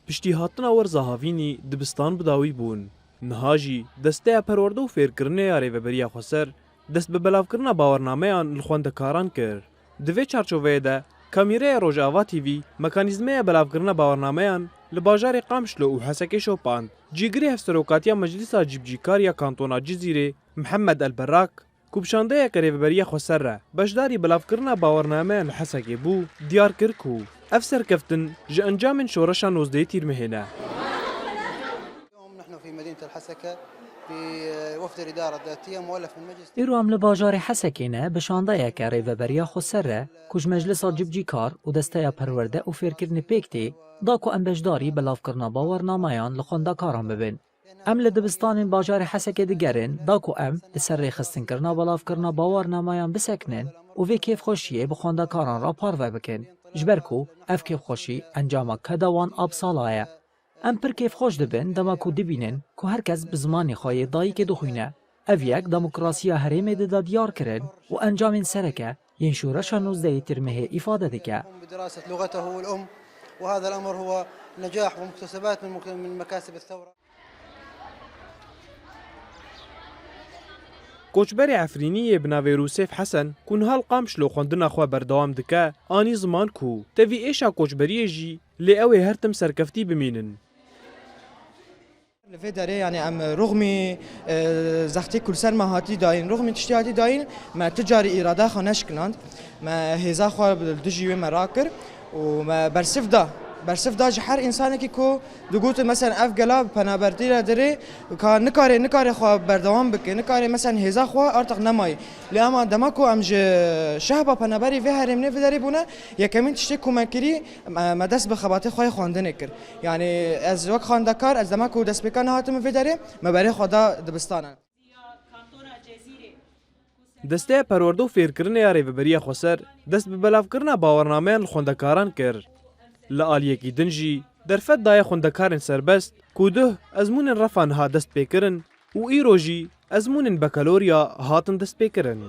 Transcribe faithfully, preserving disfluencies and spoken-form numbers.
Piştî hatina werza havînî dibistan bi dawî bûn. Niha jî Desteya Perwerde û Fêrkirinê ya Rêveberiya Xweser dest bi belavkirina bawernameyan li xwendekaran kir. Di vê çarçoveyê de Kamîreya Rojava T V mekanîzmeya belavkirina bawernameyan li bajarê Qamişlo û Hesekê şopand. Cîgirê Hevserokatiya Meclisa Cîbicîkar ya Kantona Cizîrê Mihemed El Berak, ku bi şandeyeke Rêveberiya Xweser re beşdarî belavkirina bawernameyan li Hesekê bû, diyar kir ku ev serkeftin ji encamên Şoreşa nozdehê Tîrmehê ne. اليوم نحن في مدينة الحسكة بوفد الإدارة الذاتية مؤلف من مجلس Îro em li bajarê Hesekê ne, bi şandeyeke Rêveberiya Xweser re, ku ji Meclisa Cibcîkar û Desteya Perwerde û Fêrkirinê pêk tê, da ku em beşdarî belavkirina bawernameyan li xwendekaran bibin. Em li dibistanên bajarê Hesekê digerin, da ku em li ser rêxistinkirina belavkirina bawernameyan bisekinin û vê kêfxweşiyê bi xwendekaran re parve bikin. Ji ber ku ev kêfxweşî encama keda wan a bi sala ye. Em pir kêfxweş dibin dema ku dibînin ku her kes bi zimanê xwe yê dayikê dixwîne. Ev yek demokrasiya herêmê dide diyar kirin û encamên sereke yên Şoreşa nozdehê Tîrmehê îfade dike. بدراسة لغته الأم، وهذا الأمر هو نجاح ومكتسبات من مك- من مكاسب الثورة. Koçberê Efrînî yê bi navê Rûsêf Hesen ku niha li Qamişlo xwendina xwe berdewam dike, anî ziman ku tevî êşa koçberiyê jî lê ew ê her tim serkeftî bimînin. Li vê derê, yanî, em ruxmî, e, zextê ku li ser me hatî dayîn, ruxmî tiştî hatî dayîn, me tu carî îrada xwe neşkinand. Me hêza xwe li dijî wê me rakir û me bersiv da. Bersiv da ji her însanekî ku digotin, mesela, ev gela bi penabertî re dirê, ka nikare, nikare xwe berdewam bike, nikare, mesela, hêza xwe artiq nemayî. Lê ema dema ku em ji şehba penaberî vê herêmê vê derê bûne, yekemîn tiştê ku me kirî, me, me dest bi xebatê xwe yê xwendinê kir. Yanî ez wek xwendekar, ez dema ku destpêka nehatime vê derê, me berê xwe da dibistana. Desteya Perwerde û Fêrkirinê ya Rêveberiya Xweser dest bi belavkirina bawernameyan li xwendekaran kir. Li aliyekî din jî derfet daye xwendekarên serbest ku duh ezmûnên refa niha dest pê kirin û îro jî ezmûnên bakalorya hatin destpêkirin.